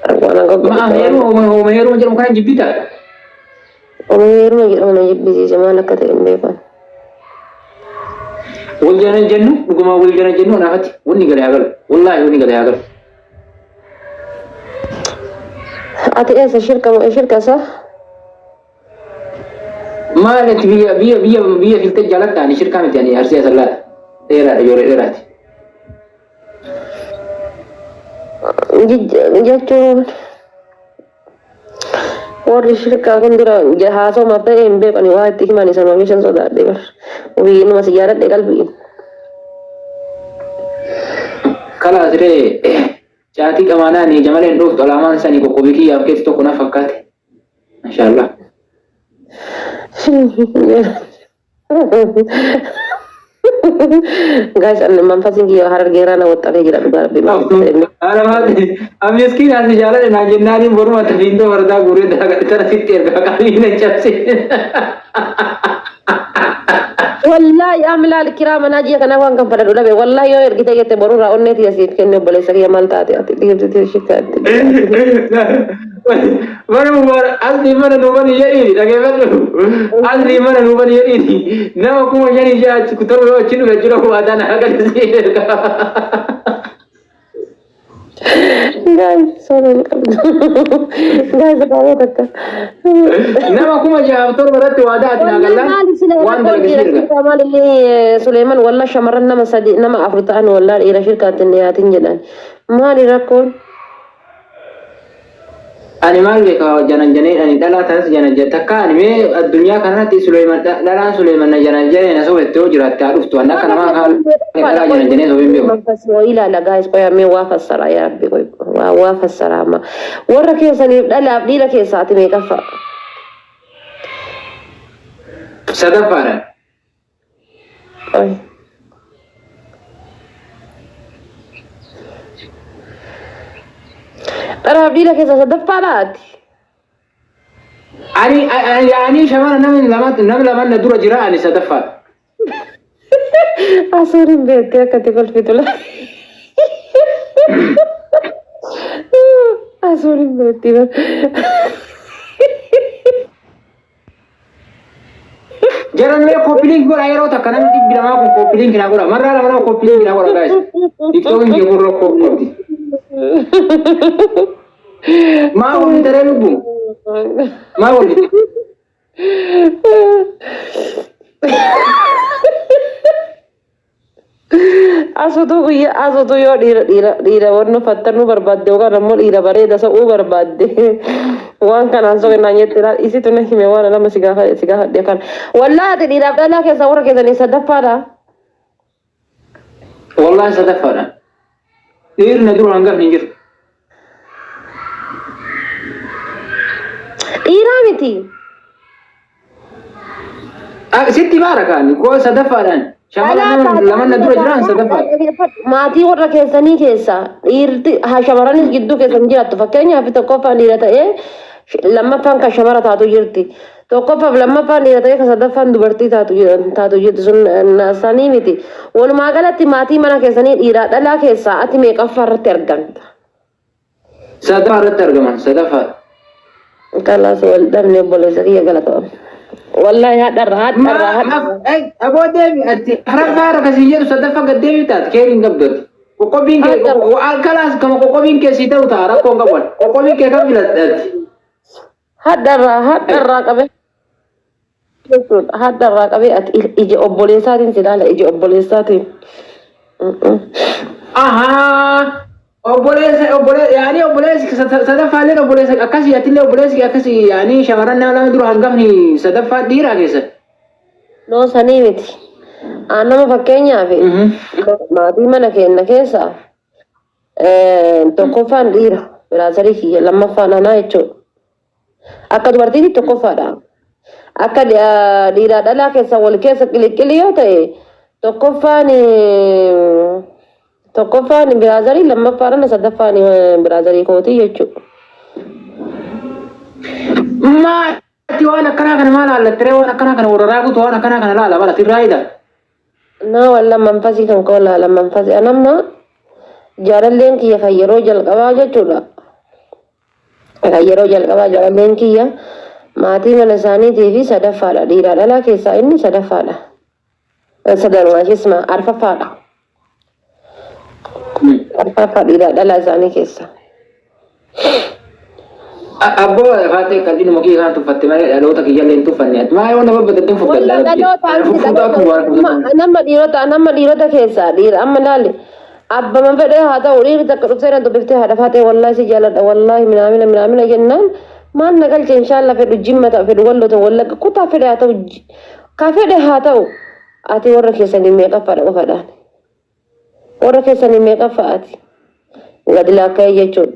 Waan akka Ma heeruma hooma heeruma jedhamu kana jibbita. Oma heeruma jedhamu na jibbisiise maal akka ta'e hin beekan. Wal jana jennu dhugumaa wal jana jennu anaafatti wanni galee haa galu. Wallaahi wanni galee haa galu. Ati eessa shirka moo shirka isaa? Maal ati biyya biyya biyya biyya filtee jaalatta ani shirkaa miti ani arsii asallaadha. Dheeraadha ijoollee dheeraati. Jechuun warri shirkaa kun dura haasawmaaf ta'e hin beekani waa itti himan isa maamishan sodaadhe bar. Ofii inuma si jaaladhe qalbii. Kalaas ree caatii qamaanaani jamaleen dhooftu alaamaan sanii qoqqobii kiyyaaf keetti tokko na fakkaate. Mashaallah. Guys, anni manfasiin kiyya harargeeraa na waxxaree jira dhugaa rabbi maal ta'e. Miskiin asi jaaladhe naan jennaaniin boruma tafiindoo fardaa guuree dalagadhe tana sitti ergaa qalbii na cabse. Wallaahi amlaal kiraa manaa ji'a kanaa waan kan fadhadhu dhabe wallaahi yoo ergite jette borurraa onnee tiyya siif kenne obboleessa kiyya maal taate ati dhiirti shikaatti. Mana mubarak asli mana nuu bani jedhiini dhageeffadhu. Asli mana nuu bani jedhiini nama 5600 kutaa yoo achi dhufe jira waadaa na agarsiisa ergaa. Guys, soda hin qabdu. Guys, baay'ee takka. Nama 6007 irratti waadaa ati naa Wallah gallaan maali sila waan rakkoon dalage si dhiira erga. shirkaa maal inni Suleeman wallah shamarran nama sadi nama afur ta'an wallah dhiira shirkaatti hin dhiyaatin jedhan. Maali rakkoon? Ani maal beeka janan janee ani dhalaa tanas janan jane takka ani mee addunyaa kanarratti Suleeman dhalaan Suleeman na janan janee na sobette yoo jiraatte haa dhuftu ani akka namaa kaan dhalaa janan janee sobee hin beeku. Manfas waa ilaala guys qoya mee waa fassara yaa rabbi qoy waa waa fassara amma warra keessaniif dhalaaf dhiira keessaa ati meeqaffa? Sadaffaadha. Qoy. Dhalaaf dhiira keessaa sadaffaadha ati. Ani ani shamara namni lama namni lama na dura jira ani sadaffaadha. Asuun hin beektee akka itti kolfitu la. Asuun hin beekti. Jaran mee copy link godha yeroo takka namni 200 kun copy link naa godha. Marraa lama nama copy link naa godha guys. TikTokin kee kun rakkoo qabdi. Maa waliin taree lubbu? Maa waliin? Asutu guyyaa asutu yoo dhiira dhiira dhiira wannu fattanuu barbaadde yookaan ammoo dhiira bareeda so'uu barbaadde waan kanaan soqe naan jette laal isitu na hime waan lama si gaafa si gaafadhe kan wallaahi ati dhiiraaf dhalaa keessaa warra keessanii sadaffaadha. Wallaahi sadaffaadha. Dhiirri na dura hangafni hin jiru. Dhiiraa miti. Ah, Sitti baara kaan koo sadaffaadhaan. Shamara Dhalaa nama taate laman na dura jiran sadaffaadha. Maatii warra keessanii keessa dhiirti haa shamaranis gidduu keessan jiraattu fakkeenyaaf tokkoffaan dhiira ta'ee lammaffaan kan shamara taatu jirti. Tokkoffaaf lammaffaan dhiira ta'ee kan sadaffaan dubartii taatu taatu jirti sun sanii miti. Walumaa galatti maatii mana keessanii dhiiraa dhalaa keessaa ati meeqaffaa irratti argamta? Sadaffaa irratti argaman sadaffaa. Kalaas wal dhabne obboleessa kiyya galatoom. Wallaahi hadharra hadharra hadharra. Aboo deemi ati afraffaa irra kasii jedhu sadaffaa gad deemi taate keeriin hin qabdu ati. Qoqqobbiin kee kalaas kama qoqqobbiin kee sii ta'u ta'a rakkoo hin qabu. Qoqqobbiin kee kam filatte ati? Hadharraa hadharraa qabee jechuudha. Hadharraa qabee ati ija obboleessaatiin si ilaala ija obboleessaatiin. Ahaa obboleessa obboleessa yaani obboleessi sadaffaalleen obboleessa akkasii atillee obboleessi akkasii yaani shamarran nama lama dura hangafni sadaffaa dhiiraa keessa. Noo sanii miti. Aan nama fakkeenyaaf maatii mana keenya keessaa Tokkoffaan dhiira biraazarii kiyya lammaffaan anaa jechuudha. Akka dubartiitti tokkoffaadha. Akka dhiiraa dhalaa keessa wal keessa qiliqqilii yoo ta'e tokkoffaan tokkoffaan biraazarii lammaffaan ana sadaffaan biraazarii kootii jechuudha. Maati waan akkanaa kana maal haallattiree waan akkanaa kana warra raagutu waan akkanaa kana laala bara tirraayidha. Naa walla manfasii kan koo laala manfasii anamma jaalalleen kiyya kan yeroo jalqabaa jechuudha. Kan yeroo jalqabaa jaalalleen kiyya maatii mana isaaniitii fi sadaffaadha. Dhiiraa dhalaa keessaa inni sadaffaadha. Sadanumaa ishees arfaffaadha. Arfaffaa dhiiraa dhalaa isaanii keessaa. Abboo faatee qalbii kiyya kana tuffatte malee dhaloota kiyyallee hin tuffanne. Ati maa yoo nama badatteen Walla fuffatte? dhaloota Fuuta akkuma waan nama dhiirota keessaa dhiira amma laali abbama fedhee haa ta'u dhiirri takka dhuftee na dubbiftee haadha faatee wallaahi si jaaladha wallaahi minaamina minaamina jennaan maal na galche inshaalla fedhu jimma ta'u fedhu walloo ta'u wallagga kutaa fedhe haa ta'u ka fedhe haa ta'u ati warra keessanii meeqaffaadha qofadhaan warra keessanii meeqaffa ati gadi laakka'ee jechuudha.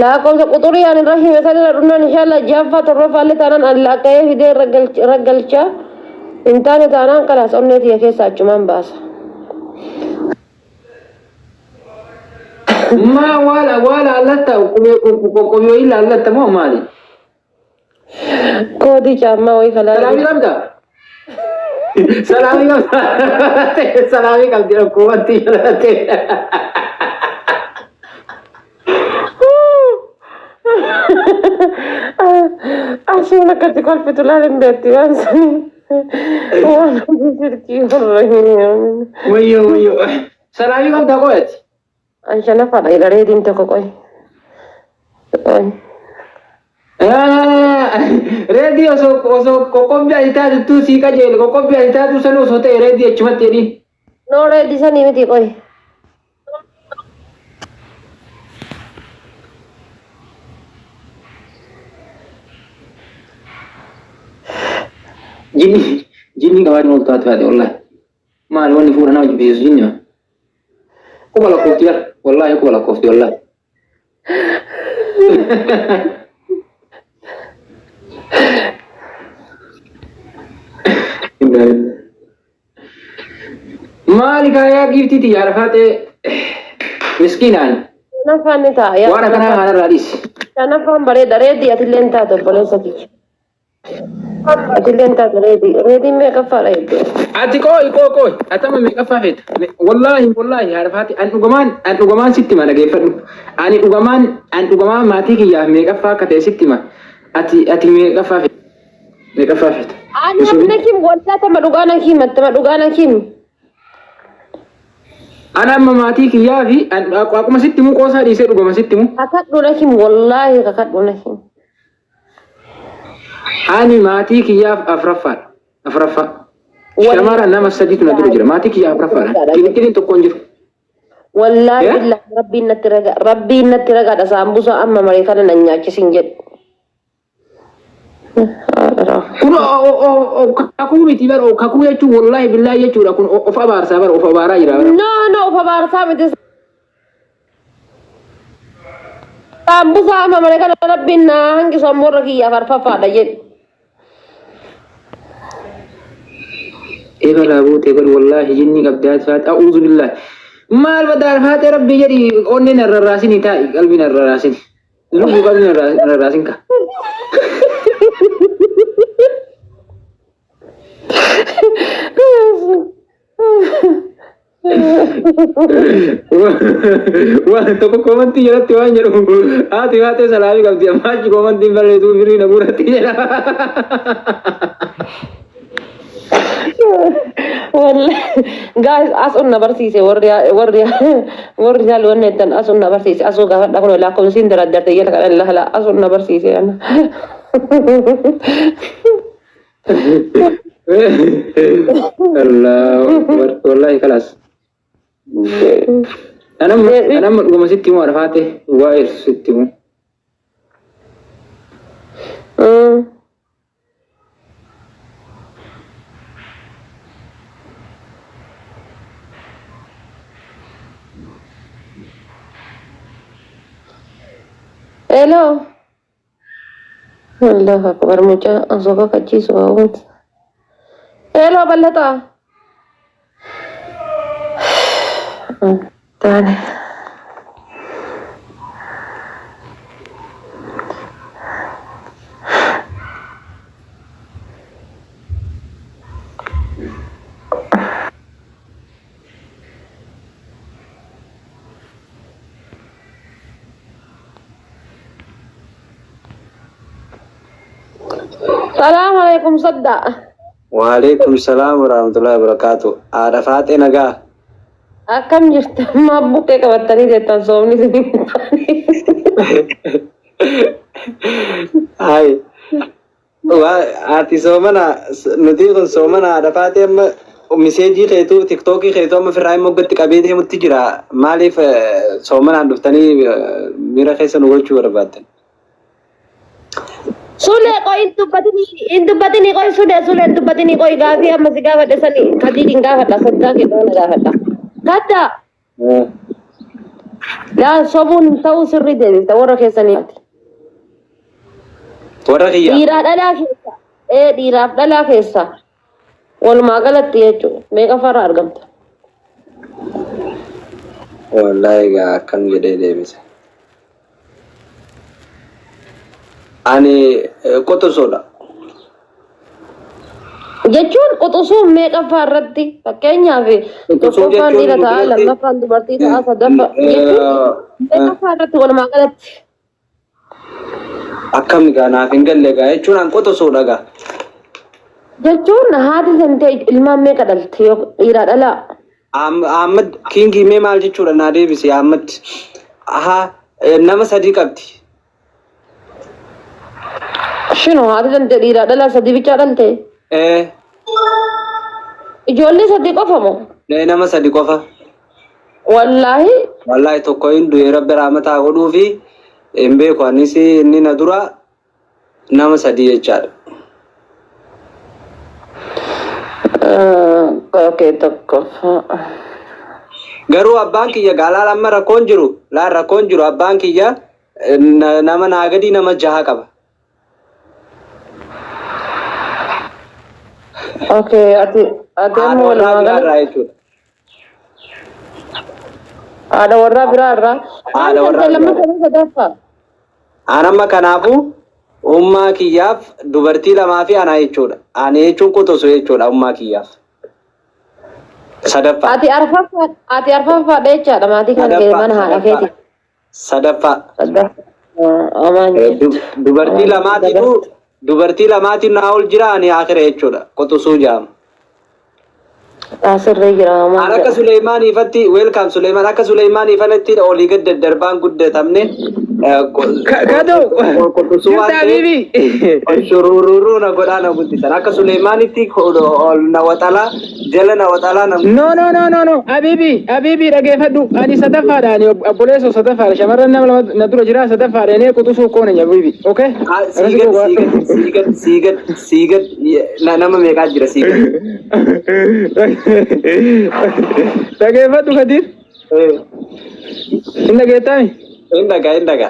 Lakkoofsa quxurii ani irra hime san irra dhumnaan inshaalla jaaffaa torbaffaa illee taanaan ani laakka'ee fidee irra galchaa hin taane taanaan kalaas onnee tiyya keessa achumaan baasa. Maa waala waala allatta qoqqobii wayii laallatta moo maali? Koodii caammaa wayii Salaamii kalaa. qabda? Salaamii qabda? Salaamii qabdi rakkoowwanti jalatte. Asuun akkatti kolfitu laal hin beekti waan sanii. Waan hojii silkii warra hin Wayyoo wayyoo. Salaamii qabda qo'ati. An shanaffaadha jedha reediin tokko qoy. Qoy. Reedii osoo osoo qoqqobbii ati taatuttuu sii qajeele qoqqobbii ati taatu sana osoo ta'e reedii achumatti jedhiin. No reedii sanii miti qoy. Jinni jinni qabaachuun ol taate faate wallaahi. Maali wanni fuudha nama jibbisiisu jinni ma? Quba lakkoofti bar wallaahi quba lakkoofti wallaahi. Maali kaayaa giiftiiti yaada faatee miskiinaan Shanaffaan ni ta'a. Yaa waan akkanaa kanarraa dhiisi. Shanaffaan bareeda reedii atillee hin taatu obboleessa kiyya. Atillee hin taatu reedii. Reediin meeqaffaadha jettee? Ati qooyi qooyi qooyi atama meeqaffaa feeta? Wallaahi wallaahi haadha faati an dhugamaan an dhugamaan sitti hima dhageeffadhu. Ani dhugamaan an dhugamaan maatii kiyyaaf meeqaffaa akka ta'e sitti hima. Ati ati meeqaffaa feeta? Meeqaffaa feeta? Ani na kim waldaa tama dhugaa na kim tama dhugaa na kim. Ana amma maatii kiyyaa fi akkuma sitti himu qoosaa dhiisee dhugama sitti himu. Kakadhu na kim wallaahi kakadhu na kim. Ani maatii kiyyaaf afuraffaadha. Afuraffaa. Shamara nama sadiitu na dura jira. Maatii kiyyaaf afuraffaadha. Qilqiliin tokko hin jiru. Wallaahi Eh? billaahi rabbiin natti raga rabbiin natti ragaadha saambusa amma maree kana na nyaachisin jedhu. Kun kakuu miti bara kakuu jechuun wallaahi billaahi jechuudha. Kun of abaarsaa bara of abaaraa jira bara. No no of abaarsaa miti. Saambusa amma maree kana rabbiin na hanqisu ammoo irra kiyyaaf arfaffaadha jedhu. Ebalaa buutee godhu wallaahi jinni qabdee ati faate a'uuzu billaahi. Maal badaa faatee rabbii jedhi onneen narrarraasini taa'i qalbii narrarraasini. Lubbuu qalbii narrarraasin ka. Waan tokko koomantii jalatti waan jedhu haati faatee salaamii qabdi amma achi koomantiin barreessuu firii na guuratti jedha. Wallahi guys as na barsiise warri warri warri jaal wanne jettan as na barsiise asuu gaafadha kun lakkoofsiin daraddarte jala kana lahala as na barsiise ana. Allahu akbar wallahi kalaas. Anamma anamma dhuguma sitti himu arfaate waa ibsu sitti himu. Hello. Allahu akbar mucaa osoo kakachiisu waawwanti. Hello bal'ataa. Taane. Salaam alaikum saddaa. Waalaikum salaam warahmatullahi wabarakatuh. Haadha Faaxee nagaa. Akkam jirta? Maaf buqqee qabattanii jettan soomni isin hin taane. Hai. Waa ati soomana nuti kun soomana haadha Faaxee amma miseejii keetuu tiktookii keetuu amma firraa immoo gatti qabee deemutti jira. Maaliif soomanaan dhuftanii miira keessa nu gochuu barbaaddan? Sulee qoy hin dubbatini hin dubbatini qoy sulee sulee hin dubbatini qoy gaafii amma si gaafadhe sani kadiidin gaafadha saddaa kee na gaafadha. Kadda laa sobuun hin ta'uu sirrii deebifta warra keessaniiti. Warra kiyya. Dhiiraa dhalaa keessa ee dhiiraaf dhalaa keessa walumaa galatti jechuudha meeqa farra argamta. Wallaahi egaa akkam jedhee deebise. Ani quxisuudha. Jechuun quxisuun meeqaffaa irratti fakkeenyaaf Quxisuu tokkoffaan jechuun dhiira nu ta'a biratti lammaffaan dubartii ta'a sadaffaa jechuun meeqaffaa irratti walumaa galatti. Akkam egaa naaf hin galle egaa jechuun an quxisuudha egaa. Jechuun haati santee ilmaan meeqa dhalte yoo dhiiraa dhalaa. Ahmad Kingii mee maal jechuudha naa deebisi Ahmad. Ahaa nama sadii qabdi. Shino haati santee dhiiraa dhalaa sadii bichaa dhalte. Ijoollee sadii qofa moo? Nama sadi qofa. Wallaahi. Wallaahi tokko hin du'e rabbi rahmataa godhuu fi hin beeku anis inni na dura nama sadii jechaadha. Okay tokkoffaa. Garuu abbaan kiyya gaalaal amma rakkoon jiru laal rakkoon jiru abbaan kiyya nama naa gadii nama jaha qaba. Okay ati ati Haadha amma warraa walumaa biraa galatti irraa jechuudha. haadha warraa biraa irraa. Haadha Haati warraa santee biraa irraa. lammaffaa sadaffaa. An amma kanaafuu ummaa kiyyaaf dubartii lamaa fi anaa jechuudha. Ani jechuun quxusu jechuudha ummaa kiyyaaf. Sadaffaa. Ati arfaffaa ati arfaffaadha jechaadha maatii kan kee Sadaffaa. mana haadha Sadaffaa. keeti. Sadaffaa. Sadaffaa. Amaan jirtu. Dubartii Amaan lamaatitu dabartu. dubartii lamaatiin naa ol jira ani akira jechuudha. Quxusuu jaama. Asirra jira An amaan akka jedha. Suleymaan ifatti welcome Suleymaan akka Suleymaan ifatti olii gad daddarbaan guddatamne Kadoo quxusuu waan jirta ta'eef Habibi. shurururuu na godhaa na guddisan. Akka Suleymaanitti ol na waxalaa jala na waxalaa na No no no no no Habibi Habibi dhageeffadhu ani sadaffaadha ani obboleessoo sadaffaadha shamarran nama lama na dura jira sadaffaadha inni quxisuu koona Habibi okay sii gad sii gad sii gad sii gad sii gad nama meeqaa jira sii gad. Dhageeffadhu Kadir hin dhageettami Hin dhagaa hin dhagaa.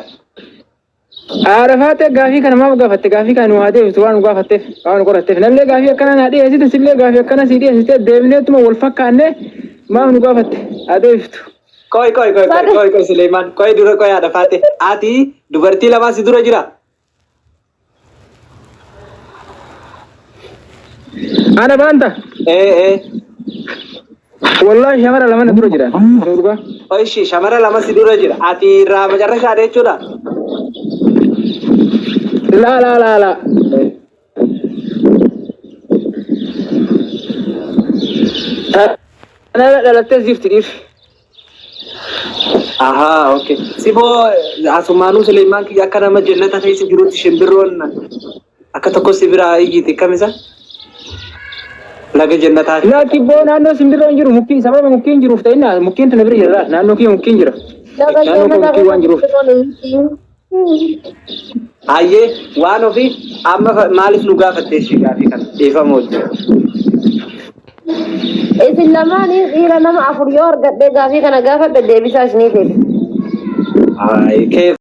Arafaate gaafii kana maaf gaafatte gaafii kana nu haa deebistu waan nu gaafatteef waan nu qoratteef namni gaafii akkana naa dhiyeessite sillee gaafii akkana sii dhiyeessite deemneetuma wal fakkaanne maaf nu gaafatte haa deebiftu. Koi koi koi koi koi koi Suleiman koi dura koi haadha faate ati dubartii lamaa si dura jira. Ana baanta Ee ee. wallahi shamara lama na dura jira. Dhugaa. Oishi shamara lama si dura jira. Ati irraa macarrashaadha jechuudha. Laa laa laa laa. Ana dhalattee jirti dhiirri. Ahaa okay. Siboo asumaanuu Suleiman kiyya akka nama jannata keessa jirutti shimbirroon akka tokko si biraa iyyiti kam isa? Laga jannataa. Laakki boo naannoo simbirroon jiru mukkiin sababa mukkiin jiruuf ta'inna mukkiin tuna bira jira naannoo kiyya mukkiin jira. Laga Naannoo koo jannataa mukkiin waan jiruuf. Hayyee waan ofii amma maaliif nu gaafatte ishee gaafii kana dhiifama wajjin. Isin lamaanii dhiira nama afur yoo argadhee gaafii kana gaafadhe deebisaa isinii deebi. Ay, keef.